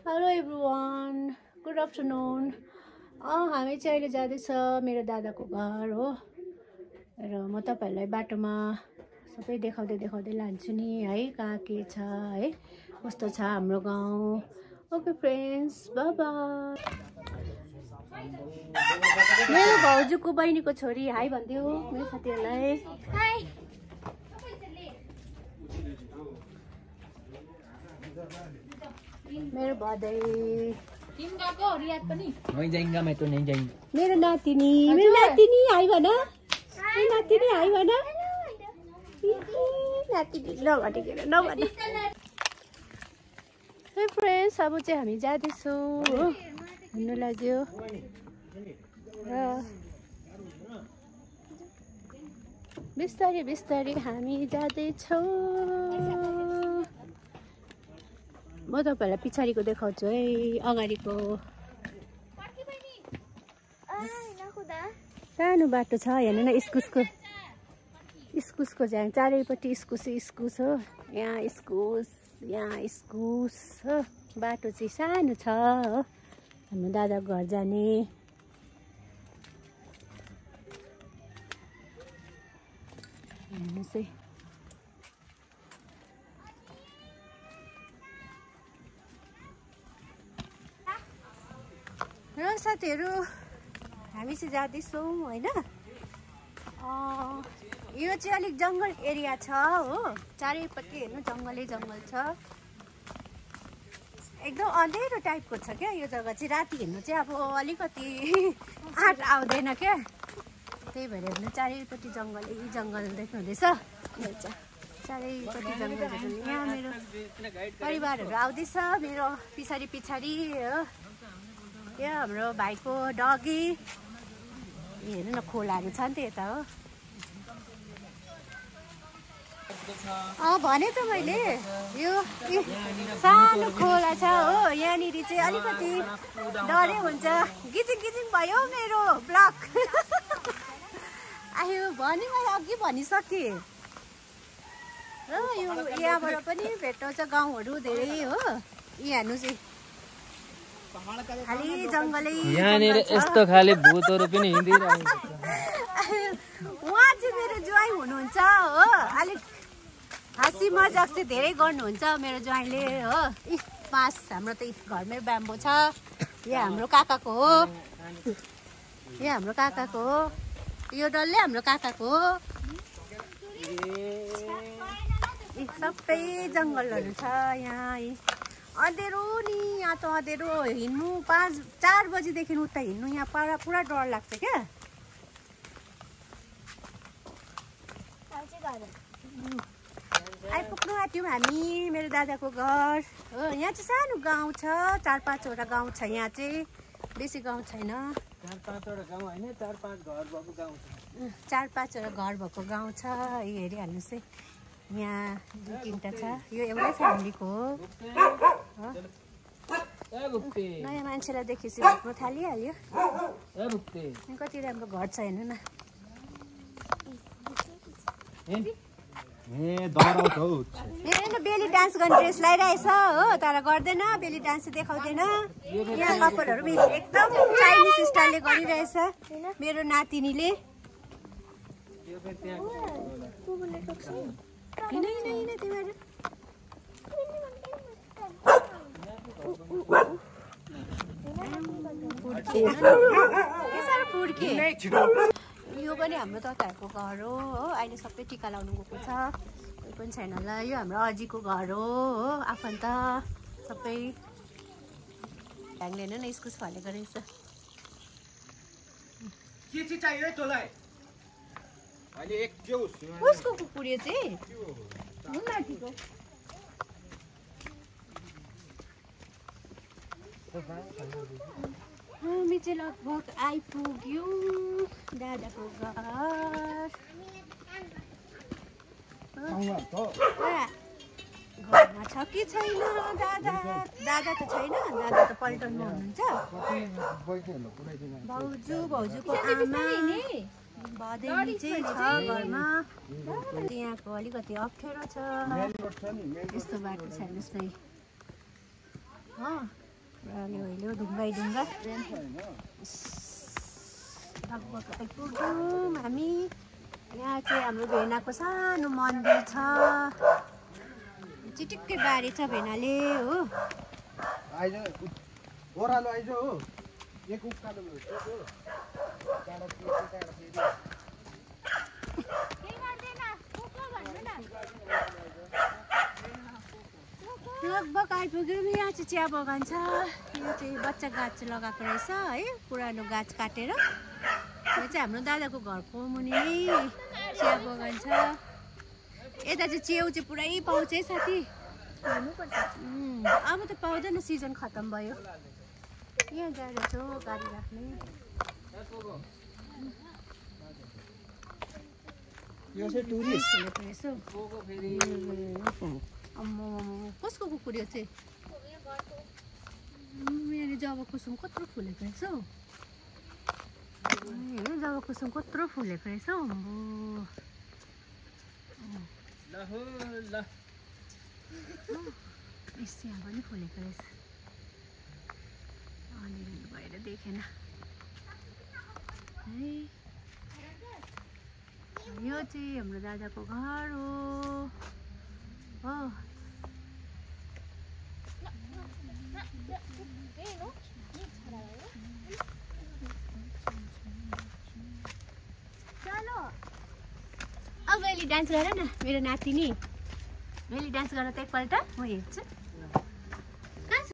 Hello everyone, good afternoon. हामी चाहिँ अहिले जाँदैछ मेरो दादाको घर हो र म तपाईहरुलाई बाटोमा सबै देखाउँदै लान्छु नि है, कहाँ के छ है, कस्तो छ हाम्रो गाउँ। Okay friends, bye bye. मेरो भाउजूको बहिनीको छोरी हाई भन्दियो मेरो साथीहरुलाई। हाई। मेरो बधाई टिम गएको रियाद पनि मैं जाएंगा, मैं तो नहीं जाएंगा। मेरो नातिनी हाई भन, मेरो नातिनी हाई भन, नातिनी नभन। हे फ्रेन्ड्स, अब चाहिँ हामी जाँदैछौँ हो, हिँड्नु लाग्यो र बिस्तारै बिस्तारै हामी जाँदैछौँ। म तपाईहरुलाई पछाडिको देखाउँछु है, अगाडिको सानो बाटो छ हेर्नु न, इस्कुसको चाहिँ चारैपट्टि इस्कुस हो। यहाँ इस्कुस हो। बाटो चाहिँ सानो छ हो, हाम्रो दादाको घर जाने। हेर्नुहोस् है, र साथीहरू हामी चाहिँ जाँदैछौँ होइन। यो चाहिँ अलिक जङ्गल एरिया छ हो, चारैपट्टि हेर्नु जङ्गलै जङ्गल छ, एकदम अँधेरो टाइपको छ क्या यो जग्गा चाहिँ। राति हेर्नु चाहिँ अब अलिकति आँट आउँदैन क्या, त्यही भएर हेर्नु चारैपट्टि जङ्गल देख्नुहुँदैछ, चारैपट्टि जङ्गल हेर्नु। यहाँ मेरो परिवारहरू आउँदैछ मेरो पछाडि हो। यो हाम्रो भाइको डगी, हेर्नु न खोलाहरू छ नि त यता हो। भने त मैले यो सानो खोला छ हो, यहाँनिर चाहिँ अलिकति डरै हुन्छ। गिजिङ भयो मेरो ब्लक आयो भने मैले अघि भनिसकेँ। र यो यहाँबाट पनि भेट्टाउँछ गाउँहरू धेरै हो। हेर्नु चाहिँ खाली जङ्गलै, यहाँनिर यस्तो खाले भूतहरू पनि हिँडिरहेको छ। उहाँ चाहिँ मेरो ज्वाइँ हुनुहुन्छ हो, अलिक हाँसी मजाक चाहिँ धेरै गर्नुहुन्छ मेरो ज्वाइँले हो। बाँस हाम्रो त घरमै ब्याम्बो छ। यो हाम्रो काकाको हो, यो डल्लै हाम्रो काकाको हो। सबै जङ्गलहरू छ यहाँ। अँधेरो नि, यहाँ त अँधेरो, हिँड्नु 4 बजीदेखि उता हिँड्नु यहाँ पुरा डर लाग्छ क्या। आइपुग्नु आँट्यौँ हामी मेरो दादाको घर हो। यहाँ चाहिँ सानो गाउँ छ, 4-5वटा गाउँ छ यहाँ चाहिँ, बेसी गाउँ छैन। 4-5वटा गाउँ होइन, 4-5 घर भएको गाउँ छ। 4-5वटा घर भएको गाउँ छ। यो हेरिहाल्नुहोस् है, यहाँ 2-3वटा छ। यो एउटै फ्यामिलीको हो। नयाँ मान्छेलाई देखेपछि भोक्नु थालिहाल्यो। कति राम्रो घर छ हेर्नु न। बेली डान्स गर्ने ड्रेस लगाइरहेछ हो, तर गर्दैन, बेली डान्स देखाउँदैन। यहाँ कपालहरू एकदम चाइनिज स्टाइलले गरिरहेछ मेरो नातिनीले। यो पनि हाम्रो तताहरूको घर हो। अहिले सबै टिका लाउनु गएको छ, कोही पनि छैन होला। यो हाम्रो अजीको घर हो, आफन्त सबै। ढ्याङले हेर्नु न इस्कुस फलेको रहेछ। उसको कुकुर चाहिँ हामी चाहिँ लगभग आइपुग्यौँ दादाको घर। घरमा छ कि छैन दादा? दादा त छैन, दादा त पल्टनमा हुनुहुन्छ। भाउजूको आमा भदैनी चाहिँ छ घरमा। यहाँको अलिकति अप्ठ्यारो छ, यस्तो बाटो छ हेर्नुहोस् न। अहिले ढुङ्गा लगभग आइपुग्यौँ हामी। यहाँ चाहिँ हाम्रो भेनाको सानो मन्दिर छ, चिटिक्कै बारी छ भेनाले हो। ओह्रालो आइज हो एक उकालो लगभग आइपुग्यौँ। यहाँ चाहिँ चिया बगान छ। यो चाहिँ बच्चा गाछ लगाएको रहेछ है, पुरानो गाछ काटेर। यो चाहिँ हाम्रो दादाको घरको मुनि नै चिया बगान छ। यता चाहिँ च्याउ चाहिँ पुरै पाउँछ है साथी, अब त पाउँदैन, सिजन खत्तम भयो। यहाँ जाँदैछ गाडी राख्ने। यो चाहिँ टुरिस्ट कसको कुकुर यो चाहिँ? यहाँ जब कुसुम कत्रो फुलेको रहेछ हौ। जब कुसुम कत्रो फुलेको रहेछ हौ। यहाँ पनि फुलेको रहेछ, अनि भएर देखेन है। यो चाहिँ हाम्रो दादाको घर हो। अब मैले डान्स गर न, मेरो नातिनी। मैले डान्स गर्न त एकपल्ट म हेर्छु।